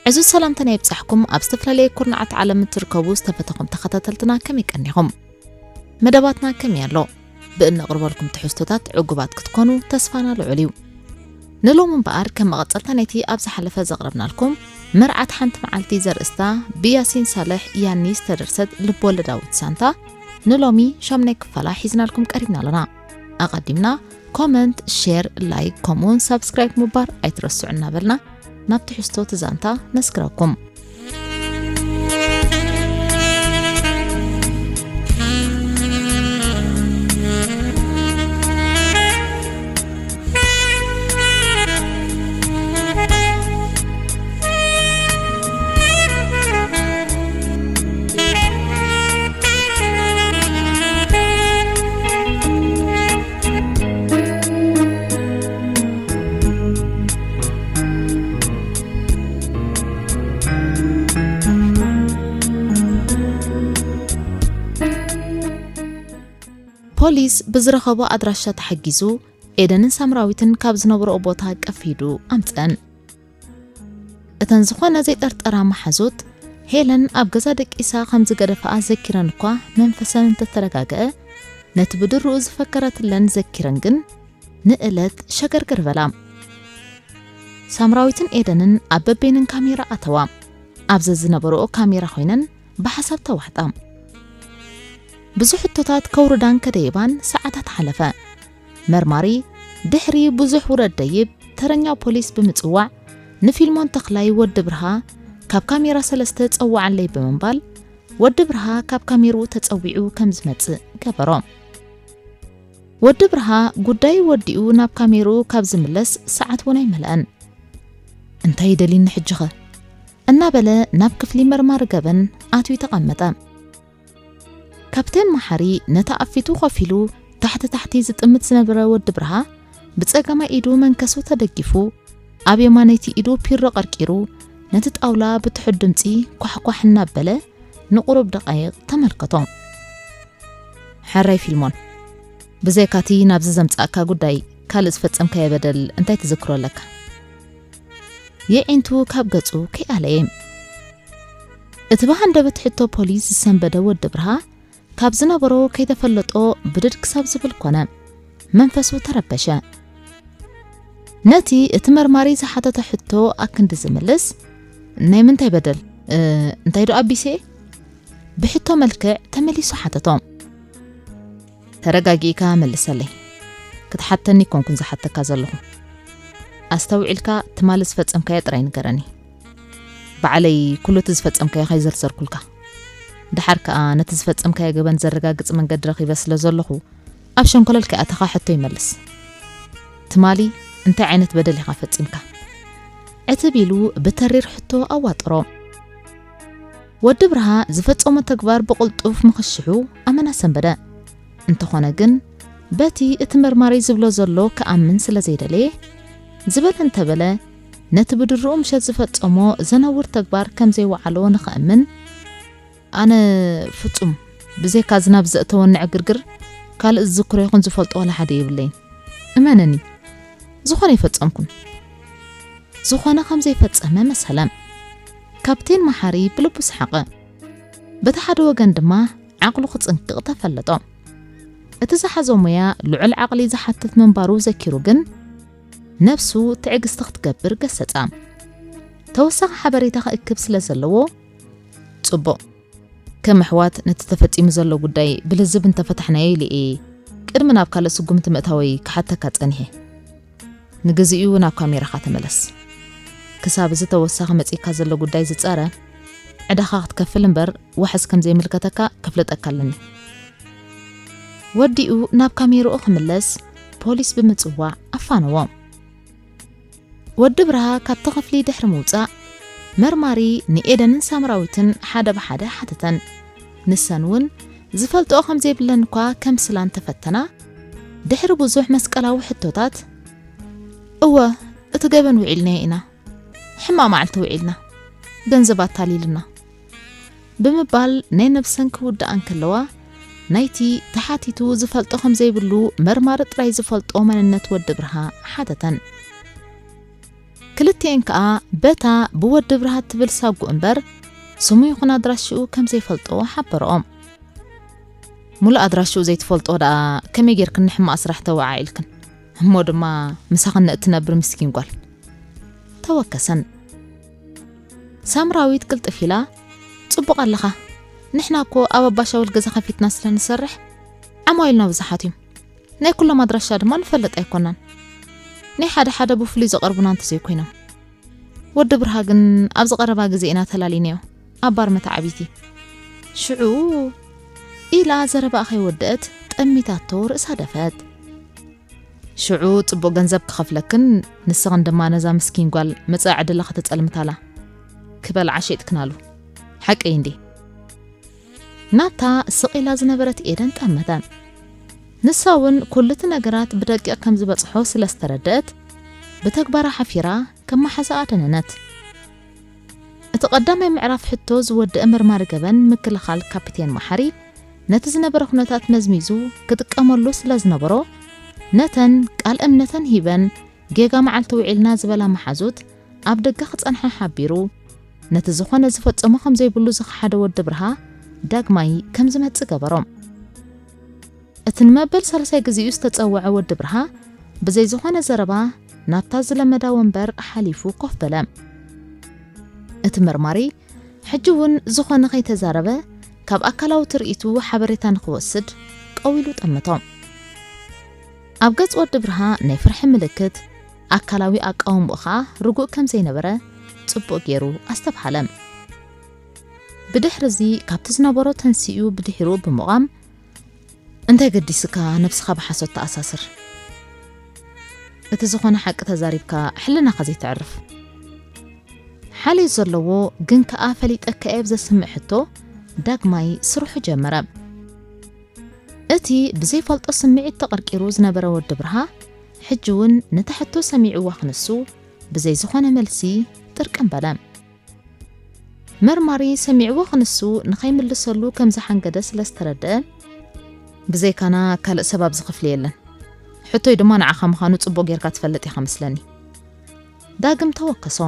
ዕዙዝ ሰላምታና ይብጻሕኩም። ኣብ ዝተፈላለየ ኩርናዓት ዓለም እትርከቡ ዝተፈተኹም ተኸታተልትና ከመይ ቀኒኹም? መደባትና ከመይ ኣሎ? ብእነቕርበልኩም ትሕዝቶታት ዕጉባት ክትኮኑ ተስፋና ልዑል እዩ። ንሎሚ እምበኣር ከም መቐጸልታ ናይቲ ኣብ ዝሓለፈ ዘቕረብናልኩም መርዓት ሓንቲ መዓልቲ ዘርእስታ ብያሲን ሳልሕ ያኒ ዝተደርሰት ልቦወለዳዊት ዛንታ ንሎሚ ሻምናይ ክፋላ ሒዝናልኩም ቀሪብና ኣለና። ኣቐዲምና ኮመንት፣ ሼር፣ ላይክ ከምኡውን ሳብስክራይብ ምባር ኣይትረስዑ እናበልና ናብ ትሕዝቶ እቲ ዛንታ ነስግረኩም። ፖሊስ ብዝረኸቦ ኣድራሻ ተሓጊዙ ኤደንን ሳምራዊትን ካብ ዝነብረኦ ቦታ ቀፊዱ ኣምፀን። እተን ዝኾነ ዘይጠርጠራ መሓዙት ሄለን ኣብ ገዛ ደቂሳ ከም ዝገደፈኣ ዘኪረን እኳ መንፈሰን እንተተረጋገአ ነቲ ብድርኡ ዝፈከረትለን ዘኪረን ግን ንእለት ሸገርገር በላ። ሳምራዊትን ኤደንን ኣብ በበይነን ካሜራ ኣተዋ። ኣብ ዘዝነበረኦ ካሜራ ኮይነን ብሓሳብ ተዋሕጣ። ብዙሕ ሕቶታት ከውርዳን ከደይባን ሰዓታት ሓለፈ። መርማሪ ድሕሪ ብዙሕ ውረድ ደይብ ተረኛ ፖሊስ ብምጽዋዕ ንፊልሞን ተኽላይ ወዲ ብርሃ ካብ ካሜራ ሰለስተ ጸውዓለይ ብምባል ወዲ ብርሃ ካብ ካሜርኡ ተጸዊዑ ከም ዝመጽእ ገበሮ። ወዲ ብርሃ ጉዳይ ወዲኡ ናብ ካሜርኡ ካብ ዝምለስ ሰዓት እውን ኣይመልአን። እንታይ ይደልኒ ሕጂኸ? እናበለ ናብ ክፍሊ መርማሪ ገበን ኣትዩ ተቐመጠ። ካፕቴን መሓሪ ነታ ኣፊቱ ኮፍ ኢሉ ታሕቲ ታሕቲ ዝጥምት ዝነበረ ወዲ ብርሃ ብጸጋማይ ኢዱ መንከሱ ተደጊፉ ኣብ የማነይቲ ኢዱ ፒሮ ቀርቂሩ ነቲ ጣውላ ብትሑት ድምጺ ኳሕኳሕ እናበለ ንቁሩብ ደቃይቕ ተመልከቶ። ሕራይ ፊልሞን፣ ብዘይካቲ ናብዚ ዘምጻእካ ጉዳይ ካልእ ዝፈጸምካዮ በደል እንታይ ትዝክሮ ኣለካ? የዒንቱ ካብ ገጹ ከይኣለየ። እቲ ብሃንደበት ሕቶ ፖሊስ ዝሰንበደ ወዲ ብርሃ ካብ ዝነበሮ ከይተፈለጦ ብድድ ክሳብ ዝብል ኮነ። መንፈሱ ተረበሸ። ነቲ እቲ መርማሪ ዝሓተቶ ሕቶ ኣክንዲ ዝምልስ፣ "ናይ ምንታይ በደል? እ፣ እንታይ ዶ ኣቢሰ?" ብሕቶ መልክዕ ተመሊሱ ሓተቶ። "ተረጋጊእካ መልሰለይ። ክትሓተኒ ኣይኮንኩን ዝሓተካ ዘለኹ። ኣስተውዒልካ ትማሊ ዝፈጸምካዮ ጥራይ ንገረኒ። ባዕለይ ኩሉ እቲ ዝፈጸምካዮ ከይዘርዘርኩልካ። ደሓር ከኣ ነቲ ዝፈጸምካዮ ገበን ዘረጋግጽ መንገዲ ረኺበ ስለ ዘለኹ፣ ኣብ ሸንኮለል ከይኣተኻ ሕቶ ይመልስ። ትማሊ እንታይ ዓይነት በደል ኢኻ ፈጺምካ?" ዕትብ ኢሉ ብተሪር ሕቶ ኣዋጠሮ። ወዲ ብርሃ ዝፈጸሞ ተግባር ብቕልጡፍ ምኽሽሑ ኣመና ሰንበደ። እንተኾነ ግን፣ በቲ እቲ መርማሪ ዝብሎ ዘሎ ክኣምን ስለ ዘይደለየ፣ ዝበለ እንተበለ፣ ነቲ ብድርኡ ምሸት ዝፈጸሞ ዘነውር ተግባር ከም ዘይወዓሎ ንኸእምን፣ ኣነ ፍጹም ብዘይካ ዝናብ ዘእተወኒ ዕግርግር ካልእ ዝዝክሮ ይኹን ዝፈልጦ ዋላ ሓደ የብለይን። እመነኒ፣ ዝኾነ ኣይፈጸምኩን። ዝኾነ ከም ዘይፈጸመ መሰለ። ካፕቴን መሓሪ ብልቡ ሰሓቐ። በቲ ሓደ ወገን ድማ ዓቕሉ ክጽንቅቕ ተፈለጦ። እቲ ዝሓዞ ሞያ ልዑል ዓቕሊ ዝሓትት ምንባሩ ዘኪሩ ግን፣ ነብሱ ትዕግስቲ ክትገብር ገሰጻ። ተወሳኺ ሓበሬታ ክእክብ ስለ ዘለዎ፣ ጽቡቕ፣ ከም ኣሕዋት ነቲ ተፈጺሙ ዘሎ ጉዳይ ብልዝብ እንተፈታሕናዮ ኢለ እየ ቅድሚ ናብ ካልእ ስጉምቲ ምእታወይ ክሓተካ ጸኒሐ። ንግዚኡ ናብ ካሜራኻ ተመለስ። ክሳብ እዚ ተወሳኺ መጺእካ ዘሎ ጉዳይ ዝጸረ፣ ዕዳኻ ክትከፍል እምበር ዋሕስ ከም ዘይምልከተካ ከፍልጠካ ኣለኒ። ወዲኡ ናብ ካሜርኡ ክምለስ ፖሊስ ብምጽዋዕ ኣፋነዎ። ወዲ ብርሃ ካብቲ ክፍሊ ድሕሪ ምውጻእ፣ መርማሪ ንኤደንን ሳምራዊትን ሓደ ብሓደ ሓተተን። ንሰን እውን ዝፈልጥኦ ከም ዘይብለን እኳ ከምስላ እንተፈተና፣ ድሕሪ ብዙሕ መስቀላዊ ሕቶታት፣ "እወ፣ እቲ ገበን ውዒልናዮ ኢና። ሕማቕ መዓልቲ ውዒልና። ገንዘብ ኣታሊልና" ብምባል ናይ ነብሰን ክውድኣ እንከለዋ፣ ናይቲ ተሓቲቱ ዝፈልጦ ከም ዘይብሉ መርማሪ ጥራይ ዝፈልጦ መንነት ወዲ ብርሃ ሓተተን። ክልተ ካፒቴን ከኣ በታ ብወዲ ብርሃ ትብል ሳጉ እምበር፣ ስሙ ይኹን ኣድራሽኡ ከም ዘይፈልጦ ሓበሮም። "ሙሉእ ኣድራሽኡ ዘይትፈልጦ ደኣ ከመይ ጌርክን ንሕማቕ ስራሕ ተወዓዒልክን? እሞ ድማ ምሳኽን ንእትነብር ምስኪን ጓል?" ተወከሰን። ሳምራዊት ቅልጥፍ ኢላ፣ "ጽቡቕ ኣለኻ። ንሕና እኮ ኣብ ኣባሻውል ገዛ ከፊትና ስለ ንሰርሕ፣ ዓማዊልና ብዙሓት እዮም። ናይ ኩሎም ኣድራሻ ድማ ንፈልጥ ኣይኮናን። ናይ ሓደ ሓደ ብፍሉይ ዝቐርቡና እንተዘይኮይኖም። ወዲ ብርሃ ግን ኣብዚ ቀረባ ግዜ ኢና ተላሊናዮ፣ ኣብ ባር መተዓቢቲ። ሽዑ" ኢላ ዘረባኣ ከይወደአት ጠሚታቶ ርእሳ ደፈት። "ሽዑ ጽቡቕ ገንዘብ ክኸፍለክን ንስኽን ድማ ነዛ ምስኪን ጓል መጻኢ ዕድላ ከተጸልምታላ ክበልዓ ሸይጥክናሉ። ሓቀይ እንዴ?" ናብታ ስቕ ኢላ ዝነበረት ኤደን ጠመተ። ንሳ እውን ኩሉ እቲ ነገራት ብደቂቕ ከም ዝበጽሖ ስለ ዝተረደአት፣ ብተግባራ ሓፊራ ከመሓሳኣ ደነነት። እቲ ቀዳማይ ምዕራፍ ሕቶ ዝወደአ መርማሪ ገበን ምክልኻል ካፒቴን መሓሪ፣ ነቲ ዝነበረ ኩነታት መዝሚዙ ክጥቀመሉ ስለ ዝነበሮ፣ ነተን ቃል እምነተን ሂበን ጌጋ መዓልቲ ውዒልና ዝበላ መሓዙት ኣብ ደገ ክጸንሓ ሓቢሩ፣ ነቲ ዝኾነ ዝፈጸሞ ከም ዘይብሉ ዝኸሓደ ወዲ ብርሃ ዳግማይ ከም ዝመጽእ ገበሮ። እቲ ንመበል ሳልሳይ ግዜኡ ዝተጸውዐ ወዲ ብርሃ ብዘይ ዝኾነ ዘረባ ናብታ ዝለመዳ ወንበር ሓሊፉ ኮፍ በለ። እቲ መርማሪ ሕጂ እውን ዝኾነ ከይተዛረበ፣ ካብ ኣካላዊ ትርኢቱ ሓበሬታ ንኽወስድ ቀዊሉ ጠመቶ። ኣብ ገጽ ወዲ ብርሃ ናይ ፍርሒ ምልክት፣ ኣካላዊ ኣቃውምኡ ኸኣ ርጉእ ከም ዘይነበረ ጽቡቕ ገይሩ ኣስተብሃለ። ብድሕርዚ ካብቲ ዝነበሮ ተንሲኡ ብድሒሩ ብምቋም፣ "እንታይ ገዲስካ ነብስኻ ብሓሶት ተኣሳስር? እቲ ዝኾነ ሓቂ ተዛሪብካ ሕልናኻ ዘይተዕርፍ?" ሓልዮት ዘለዎ ግን ከኣ ፈሊጠካ እየ ብዘስምዕ ሕቶ ዳግማይ ስርሑ ጀመረ። እቲ ብዘይፈልጦ ስምዒት ተቐርቂሩ ዝነበረ ወዲ ብርሃ፣ ሕጂ እውን ነታ ሕቶ ሰሚዕዋ ክንሱ ብዘይ ዝኾነ መልሲ ጥርቅም በለ። መርማሪ ሰሚዕዎ ክንሱ ንኸይምልሰሉ ከም ዝሓንገደ ስለ ዝተረድአ፣ "ብዘይካና ካልእ ሰብ ኣብዚ ክፍሊ የለን። ሕቶይ ድማ ንዓኻ ምዃኑ ጽቡቕ ጌርካ ትፈልጥ ኢኻ መስለኒ." ዳግም ተወከሶ።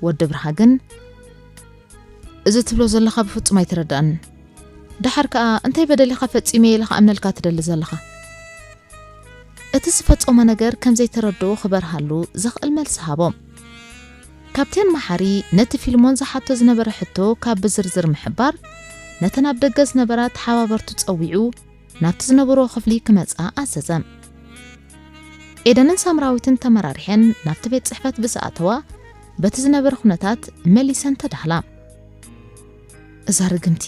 ወዲ ብርሃ ግን፣ "እዚ ትብሎ ዘለኻ ብፍጹም ኣይተረድኣንን። ደሓር ከኣ እንታይ በደል ኢኻ ፈጺመ ኢለ ክኣምነልካ ትደሊ ዘለኻ?" እቲ ዝፈጸሞ ነገር ከም ዘይተረድኦ ክበርሃሉ ዘኽእል መልሲ ሃቦ። ካፕቴን መሓሪ ነቲ ፊልሞን ዝሓቶ ዝነበረ ሕቶ ካብ ብዝርዝር ምሕባር፣ ነተን ኣብ ደገ ዝነበራ ተሓባበርቱ ጸዊዑ ናብቲ ዝነበርዎ ክፍሊ ክመጻ ኣዘዘ። ኤደንን ሳምራዊትን ተመራሪሐን ናብቲ ቤት ጽሕፈት ብዝኣተዋ፣ በቲ ዝነበረ ኩነታት መሊሰን ተዳህላ። "እዛ ርግምቲ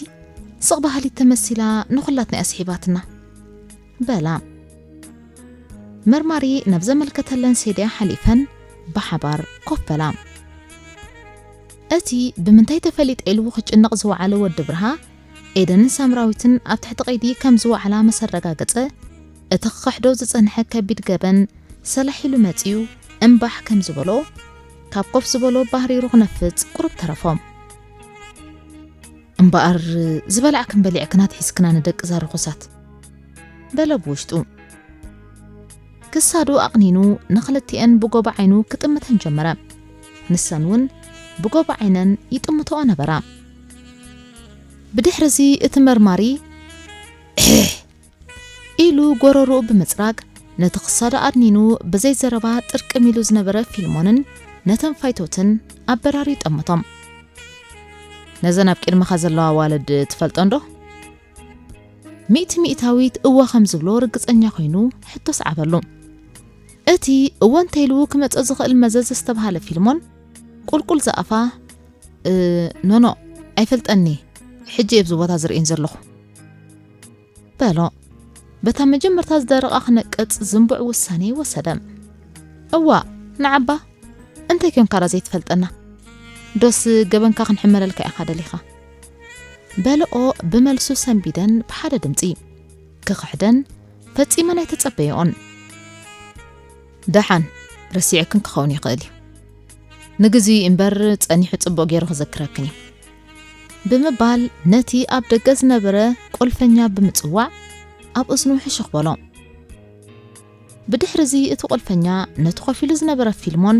ስቕ በሃሊት ተመሲላ ንኹላትና እያ ስሒባትና" በላ። መርማሪ ናብ ዘመልከተለን ሴድያ ሓሊፈን ብሓባር ኮፍ በላ። እቲ ብምንታይ ተፈሊጠ ኢሉ ክጭነቕ ዝወዓለ ወዲ ብርሃ፣ ኤደንን ሳምራዊትን ኣብ ትሕቲ ቀይዲ ከም ዝወዓላ ምስ ኣረጋገጸ፣ እቲ ክኽሕዶ ዝጸንሐ ከቢድ ገበን ሰላሕ ኢሉ መጺኡ እምባሕ ከም ዝበሎ፣ ካብ ኮፍ ዝበሎ ባህሪሩ ክነፍጽ ቁሩብ ተረፎ። "እምበኣር ዝበላዕክን በሊዕክን ኣትሒዝክና ንደቂ እዛ ርኹሳት" በለ ብውሽጡ። ክሳዱ ኣቕኒኑ ንኽልቲኤን ብጎቦ ዓይኑ ክጥምተን ጀመረ። ንሰን እውን ብጎቦ ዓይነን ይጥምተኦ ነበራ። ብድሕርዚ እቲ መርማሪ ኢሉ ጎረርኡ ብምጽራግ፣ ነቲ ክሳዱ ኣድኒኑ ብዘይ ዘረባ ጥርቅም ኢሉ ዝነበረ ፊልሞንን ነተን ፋይቶትን ኣበራርዩ ጠመቶም። "ነዘን ኣብ ቅድመኻ ዘለዋ ኣዋልድ ትፈልጠን ዶ?" ሚእቲ ሚእታዊት እወ ከም ዝብሎ ርግጸኛ ኮይኑ ሕቶ ሰዓበሉ። እቲ እወ እንተኢሉ ክመጽእ ዝኽእል መዘዝ ዝተባህለ ፊልሞን ቁልቁል ዝኣፋ፣ "እ፣ ኖኖ፣ ኣይፈልጠኒ፣ ሕጂ እየ ኣብዚ ቦታ ዝርእየን ዘለኹ" በሎ። በታ መጀመርታ ዝደረቓ ክነቅጽ ዝንቡዕ ውሳኔ ወሰደ። "እዋእ፣ ንዓባ፣ እንታይ ኮንካ ደኣ ዘይትፈልጠና? ዶስ ገበንካ ክንሕመለልካ ኢኻ ደሊኻ?" በልኦ ብመልሱ ሰንቢደን ብሓደ ድምጺ። ክኽሕደን ፈጺመን ኣይተጸበየኦን። "ደሓን ረሲዕክን ክኸውን ይኽእል እዩ። ንግዜኡ እምበር ጸኒሑ ጽቡቕ ገይሩ ክዘክረክን እዩ" ብምባል ነቲ ኣብ ደገ ዝነበረ ቁልፈኛ ብምጽዋዕ ኣብ እዝኑ ሕሹኽ በሎ። ብድሕርዚ እቲ ቁልፈኛ ነቲ ኮፍ ኢሉ ዝነበረ ፊልሞን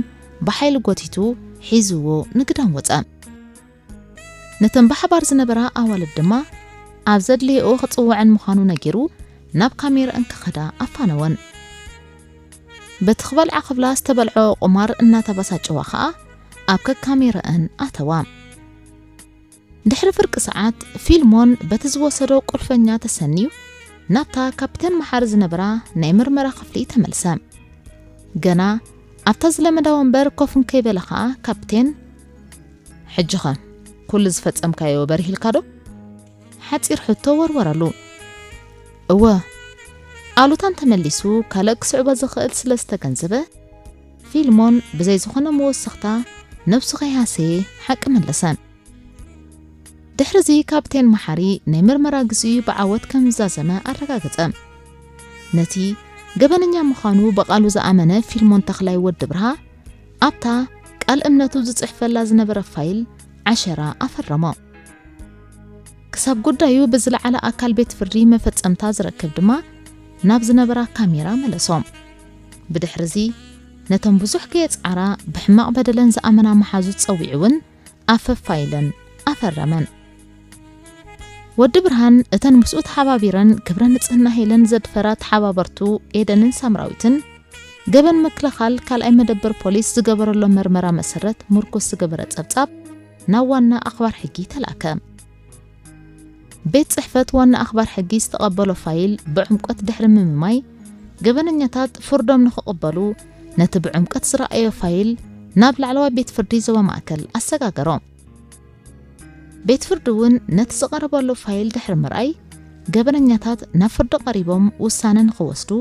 ብሓይሊ ጎቲቱ ሒዝዎ ንግዳም ወጸ። ነተን ብሓባር ዝነበራ ኣዋልድ ድማ ኣብ ዘድልየኦ ክጽውዐን ምዃኑ ነጊሩ ናብ ካሜረአን ክኸዳ ኣፋነወን። በቲ ክበልዓ ክብላ ዝተበልዖ ቁማር እናተበሳጨዋ ኸኣ ኣብ ከካሜረአን ኣተዋ። ድሕሪ ፍርቂ ሰዓት ፊልሞን በቲ ዝወሰዶ ቁልፈኛ ተሰንዩ ናብታ ካፕቴን መሓሪ ዝነበራ ናይ ምርመራ ክፍሊ ተመልሰ። ገና ኣብታ ዝለመዳ ወንበር ኮፍ እንከይበለ ኸኣ ካፕቴን፣ "ሕጂኸ ኩሉ ዝፈጸምካዮ በሪህልካ ዶ?" ሓጺር ሕቶ ወርወረሉ። "እወ" ኣሉታን ተመሊሱ ካልእ ክስዕቦ ዝኽእል ስለ ዝተገንዘበ፣ ፊልሞን ብዘይ ዝኾነ መወሰኽታ ነብሱ ከይሃሰየ ሓቂ መለሰ። ድሕርዚ ካፕቴን መሓሪ ናይ ምርመራ ግዜኡ ብዓወት ከም ዝዛዘመ ኣረጋገጸ። ነቲ ገበነኛ ምዃኑ ብቓሉ ዝኣመነ ፊልሞን ተኽላይ ወዲ ብርሃ ኣብታ ቃል እምነቱ ዝጽሕፈላ ዝነበረ ፋይል ዓሸራ ኣፈረሞ። ክሳብ ጉዳዩ ብዝለዓለ ኣካል ቤት ፍርዲ መፈጸምታ ዝረክብ ድማ ናብ ዝነበራ ካሜራ መለሶ። ብድሕርዚ ነቶም ብዙሕ ከየጽዓራ ብሕማቕ በደለን ዝኣመና መሓዙት ጸዊዑ እውን ኣፈፋይለን ኣፈረመን። ወዲ ብርሃን እተን ምስኡ ተሓባቢረን ክብረ ንጽህና ሄለን ዘድፈራ ተሓባበርቱ ኤደንን ሳምራዊትን ገበን ምክልኻል ካልኣይ መደበር ፖሊስ ዝገበረሎም መርመራ መሰረት ምርኩስ ዝገበረ ጸብጻብ ናብ ዋና ኣኽባር ሕጊ ተላእከ። ቤት ጽሕፈት ዋና ኣኽባር ሕጊ ዝተቐበሎ ፋይል ብዕምቆት ድሕሪ ምምማይ፣ ገበነኛታት ፍርዶም ንኽቕበሉ ነቲ ብዕምቆት ዝረኣዮ ፋይል ናብ ላዕለዋይ ቤት ፍርዲ ዞባ ማእከል ኣሰጋገሮ። ቤት ፍርዲ እውን ነቲ ዝቐረበሉ ፋይል ድሕሪ ምርኣይ፣ ገበነኛታት ናብ ፍርዲ ቀሪቦም ውሳነ ንኽወስዱ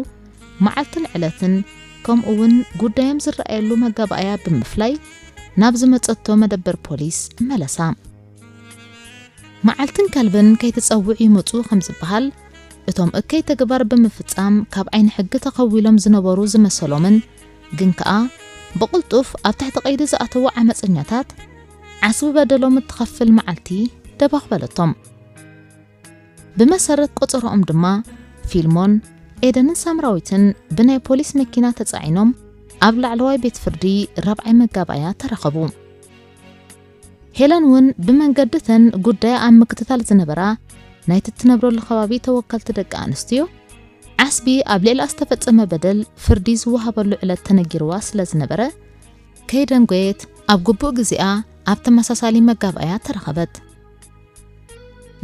መዓልትን ዕለትን ከምኡ እውን ጉዳዮም ዝረኣየሉ መጋባእያ ብምፍላይ ናብ ዝመጸቶ መደበር ፖሊስ መለሳ። መዓልትን ከልብን ከይትጸውዕ ይመጹ ከም ዝበሃል፣ እቶም እከይ ተግባር ብምፍጻም ካብ ዓይኒ ሕጊ ተኸዊሎም ዝነበሩ ዝመሰሎምን ግን ከኣ ብቕልጡፍ ኣብ ትሕቲ ቀይዲ ዝኣተዉ ዓመጸኛታት ዓስቢ በደሎም እትኸፍል መዓልቲ ደባኽ በለቶም። ብመሰረት ቆጸሮኦም ድማ ፊልሞን፣ ኤደንን ሳምራዊትን ብናይ ፖሊስ መኪና ተጻዒኖም ኣብ ላዕለዋይ ቤት ፍርዲ ራብዓይ መጋባእያ ተረኸቡ። ሄለን እውን ብመንገዲ እተን ጉዳያ ኣብ ምክትታል ዝነበራ ናይቲ እትነብረሉ ከባቢ ተወከልቲ ደቂ ኣንስትዮ ዓስቢ ኣብ ልዕሊኣ ዝተፈጸመ በደል ፍርዲ ዝወሃበሉ ዕለት ተነጊርዋ ስለ ዝነበረ ከይደንጎየት ኣብ ግቡእ ግዜኣ ኣብ ተመሳሳሊ መጋባእያ ተረኸበት።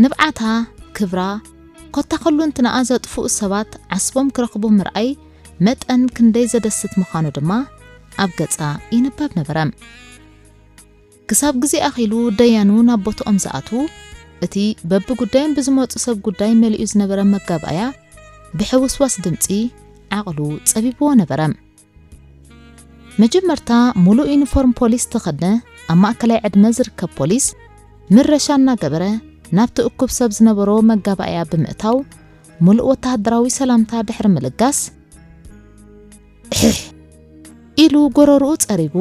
ንብዓታ፣ ክብራ፣ ኮታ ኩሉ እንትንኣ ዘጥፍኡ ሰባት ዓስቦም ክረኽቡ ምርኣይ መጠን ክንደይ ዘደስት ምዃኑ ድማ ኣብ ገጻ ይንበብ ነበረ። ክሳብ ግዜ ኣኺሉ ደያኑ ናብ ቦትኦም ዝኣትዉ፣ እቲ በብጉዳዮም ብዝመጹ ሰብ ጉዳይ መሊኡ ዝነበረ መጋባእያ ብሕውስዋስ ድምጺ ዓቕሉ ጸቢብዎ ነበረ። መጀመርታ ሙሉእ ዩኒፎርም ፖሊስ ዝተኸድነ ኣብ ማእከላይ ዕድመ ዝርከብ ፖሊስ ምረሻ እናገበረ ናብቲ እኩብ ሰብ ዝነበሮ መጋባእያ ብምእታው ሙሉእ ወተሃደራዊ ሰላምታ ድሕሪ ምልጋስ፣ "እሕሕ" ኢሉ ጎረርኡ ጸሪጉ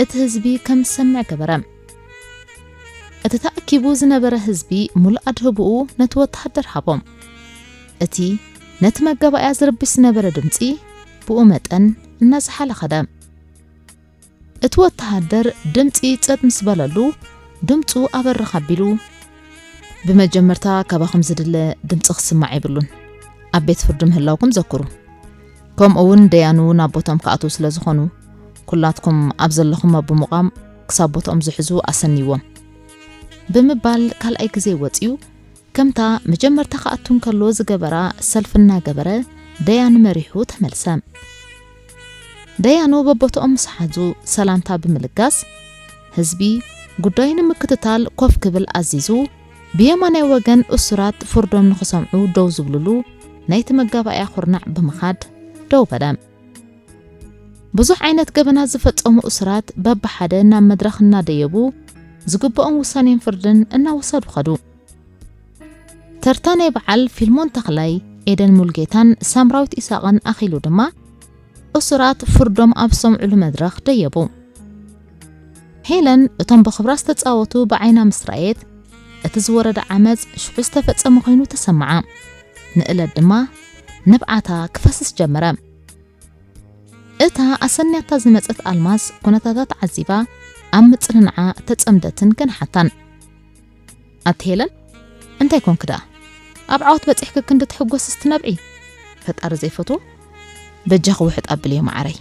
እቲ ህዝቢ ከም ዝሰምዕ ገበረ። እቲ ተኣኪቡ ዝነበረ ህዝቢ ሙሉእ ኣድህቦኡ ነቲ ወተሃደር ሃቦ። እቲ ነቲ መጋባእያ ዝርብሽ ዝነበረ ድምጺ ብኡ መጠን እናዘሓለ ኸደ። እቲ ወተሃደር ድምጺ ጸጥ ምስ በለሉ ድምጹ ኣበርኽ ኣቢሉ፣ "ብመጀመርታ ካባኹም ዝድለ ድምጺ ክስማዕ የብሉን። ኣብ ቤት ፍርዲ ምህላውኩም ዘክሩ። ከምኡ እውን ደያኑ ናብ ቦቶም ክኣትዉ ስለ ዝኾኑ፣ ኩላትኩም ኣብ ዘለኹሞ ብምቋም ክሳብ ቦትኦም ዝሕዙ ኣሰንይዎም" ብምባል ካልኣይ ግዜ ወጺኡ፣ ከምታ መጀመርታ ክኣቱ እንከሎ ዝገበራ ሰልፊ እናገበረ ደያኑ መሪሑ ተመልሰ። ደያኑ በቦትኦም ምስ ሓዙ ሰላምታ ብምልጋስ፣ ህዝቢ ጉዳዩ ንምክትታል ኮፍ ክብል ኣዚዙ፣ ብየማናይ ወገን እሱራት ፍርዶም ንኽሰምዑ ደው ዝብልሉ ናይቲ መጋባእያ ኩርናዕ ብምኻድ ደው በለ። ብዙሕ ዓይነት ገበናት ዝፈጸሙ እሱራት በብሓደ ናብ መድረኽ እናደየቡ ዝግብኦም ውሳኔን ፍርድን እናወሰዱ ኸዱ። ተርታ ናይ በዓል ፊልሞን ተኽላይ፣ ኤደን ሙልጌታን ሳምራዊት ኢሳቕን ኣኺሉ ድማ እሱራት ፍርዶም ኣብ ዝሰምዑሉ መድረኽ ደየቡ። ሄለን እቶም ብኽብራ ዝተጻወቱ ብዓይና ምስ ረኣየት፣ እቲ ዝወረደ ዓመጽ ሽዑ ዝተፈጸመ ኮይኑ ተሰምዓ። ንእለት ድማ ንብዓታ ክፈስስ ጀመረ። እታ ኣሰንያታ ዝመጸት ኣልማዝ ኩነታታ ተዓዚባ ኣብ ምጽንናዓ ተጸምደትን ከንሓታን። ኣቲ ሄለን፣ እንታይ ኮንክ ደኣ? ኣብ ዓወት በጺሕኪ ክንዲ ትሕጎስስ ትነብዒ? ፈጣሪ ዘይፈትዎ በጃኺ ውሕጥ ኣብልዮ መዓረይ።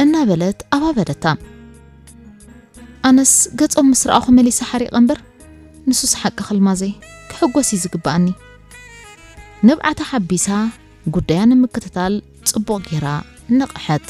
እናበለት ኣባበለታ። ኣነስ ገጾም ምስ ረኣኹ መሊሰ ሓሪቐ እምበር፣ ንሱስ ሓቅኺ ኣልማዘይ፣ ክሕጎስ እዩ ዝግብኣኒ። ንብዓታ ሓቢሳ ጉዳያ ንምክትታል ጽቡቕ ጌራ ነቕሐት።